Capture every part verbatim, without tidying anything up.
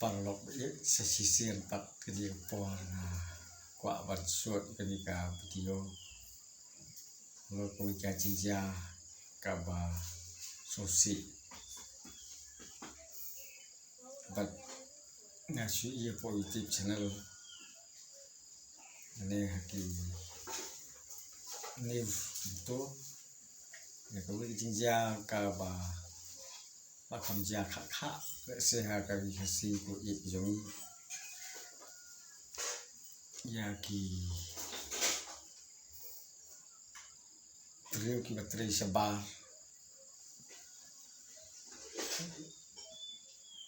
paralok, ïa sa shisien pat kane ka por nga kwah ban shot kane ka video. Lo ko ka jingjia kaba sngewsih. Bad nga shu ïa po YouTube channel ne ha ki news to. Ïa ka wei ka jingjia kaba ba kham jia kha kha, lehse ha ka ri Khasi ko ïeit jong ngi. Ïa ki briew kiba trei shabar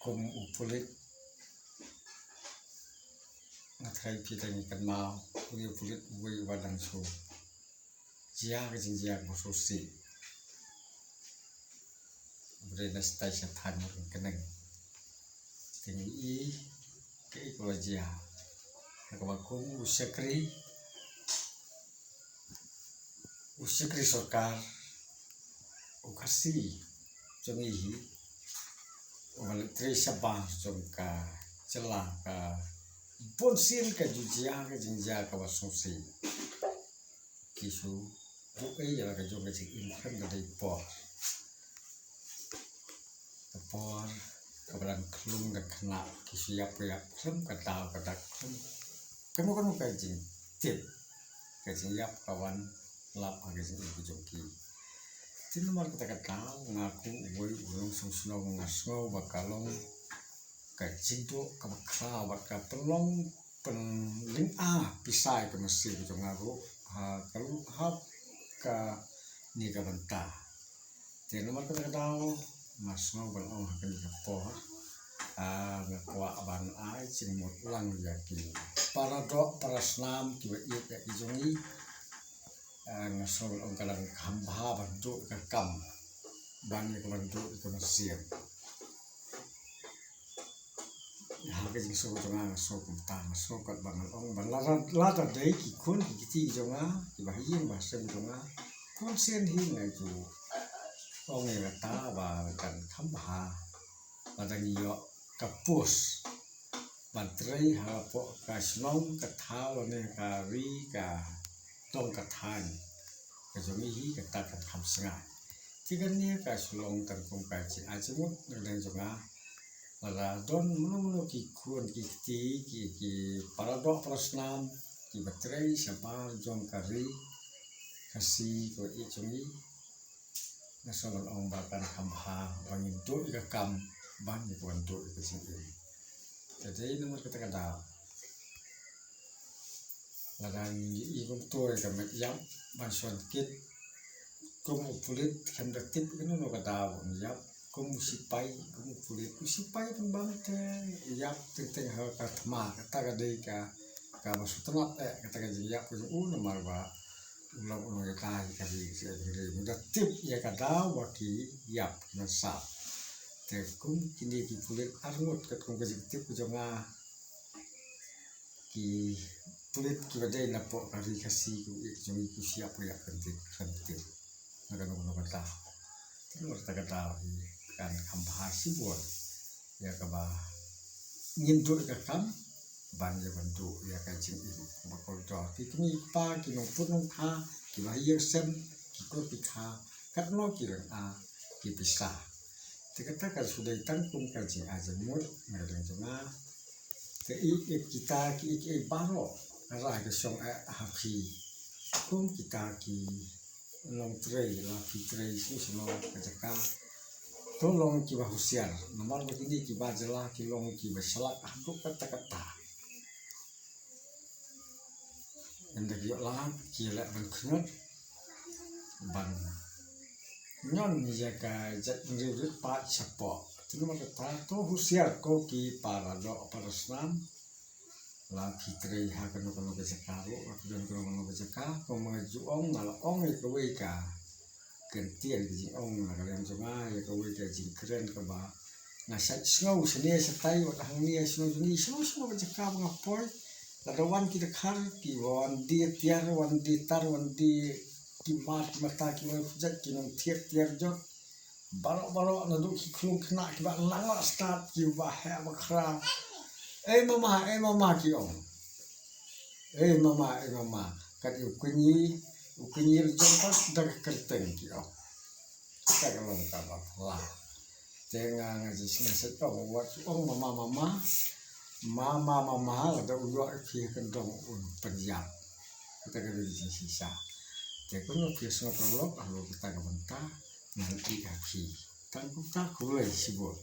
kum u pulit. Nga tharai phi dang ïa kynmaw, u pulit uwei uba dang shu jia ka jingjia kaba sngewsih. Ba dei na shatai sha thaiñ Mawryngkneng. Te ngi i kaei kaba la jia. Kaba kum u shakri, u shakri sorkar, u Khasi jong ngi hi, uba la trei shabar jong ka jylla, ka bun sien ka ju jia ka jingjia kaba sngewsih. Ki shu buh ei ïa la ka jong ka jingim khlem da dei por. Ka por kaba dang khlung da khynnah, ki shu ïap ka ïap khlem ka daw, ka dak khlem kano kano ka jingtip, ka jingïap ka wan lap ha ka jingim ka jong ki. Te namar kata ka daw nga kum uwei u nongshong shnong nga sngew ba ka long ka jingduh kaba khraw bad ka pynlong pynlynga pisa ïa ka mynsiem ka jong nga ruh ha ka, ha kane ka bynta. Te namar kata ka daw nga sngew ban ong ha kane ka por, ah, nga kwah ban ai jingmut lang ïa ki para doh para snam kiba ïeit ïa ki jong ngi. Ah, nga sngew ban ong ka dang kham bha ban duh ïa ka kam ban ïa ka, ban duh ïa ka mynsiem. Ha ka jingsngew jong nga, nga sngew kumta, nga sngew kat ba ngan ong ba lada, lada dei ki khun ki kti jong nga kiba ha ïing ba ha sem jong nga, khun sien hi nga ju ong ïa kata ba kan kham bha lada ngi ïoh ka post ban trei hapoh ka shnong ka thaw lane ka ri ka dong ka thaiñ ka jong ngi hi, kata kan kham sngewbha. Te kane ka shu long tang kum ka jingai jingmut na ka liang jong nga. Lada don mano mano ki khun ki kti, ki, ki para doh para snam kiba trei shabar jong ka ri Khasi kaba ïeit jong ngi, nga sngew ban ong ba kan kham bha ba ngin duh ïa ka kam ban ïa ka, ban duh ïa ka jingim. Te dei namar kata ka daw lada ngi ïoh kumto ïa ka met ïap ban shon kit kum u pulit, khlem da tip kano kano ka daw ban ïap, kum u sipai, kum u pulit. U sipai pynban te ïap teng teng ha ka thma, kata ka dei ka, kaba sngewtynnat eh, kata ka jingïap ka jong u namar ba u long u nongïatai ka ri, ka ri. Mynta tip ïa ka daw ba ki ïap, ki mansap. Te kum kine ki pulit arngut katkum ka jingtip ka jong nga, ki pulit kiba dei napoh ka ri Khasi kaba ïeit jong ngi ki shu ïap, ïap kan tip, kan tip. Na kano kano ka daw. Te namar kata ka daw hi kan kham bha shibun ïa kaba ngin duh ïa ka kam ban ïa ban duh ïa ka jingim kaba kordor. Ki kmie ki kpa, ki nongput nongkha, kiba ha ïing sem, ki kur ki kha, katno ki lynga ki pisa. Te kata ka shu dei tang kum ka jingai jingmut na ka liang jong nga. Te ïeit, ïeit kita kiei kiei baroh, ka rai ka shong eh ha phi. Kum kita ki nongtrei, la phi trei shuh shuh noh ka jaka, to long kiba husiar, namar ba kine kiba jylla ki long kiba shlak haduh katta katta. Ynda ki ïoh lad ki leh ban khñiot ban ñion ïa ka jaitbynriew rit paid shapoh. Te namar kata to husiar ko ki para doh para snam. La phi trei ha kano kano ka jaka ruh, la phi don kano kano ka jaka, kumba nga ju ong, nga la ong ïa kawei ka kyntien ka jingong na ka liang jong nga, ïa kawei ka jingkren kaba nga shait sngew shane shatai, wat hangne shnong jong ngi, shnong shnong ka jaka ba nga poi. Lada wan ki dkhar kiba wan die tiar, wan die tar, wan die ki mat ki mata, kiba jait ki nongthied tiar jot. Baroh baroh naduh ki khlung khynnah kiba nang la stad, kiba heh ba khraw, "Ei mama, ei mama," ki ong. "Ei mama, ei mama." Kat u kñi, u kñi la jong pat da ka kyrteng, ki ong. Kata ka long kaba pla. Te nga, nga jingsngew shet ong, wat ong mama, mama. Mama, mama, lada u ïoh ïa phi ha kyndong un pynïap. Kata ka dei ka jingshisha. Te kumno phi sngew paralok, halor kata ka bynta ngan ïeit ha phi. Tang kumta, khublei shibun.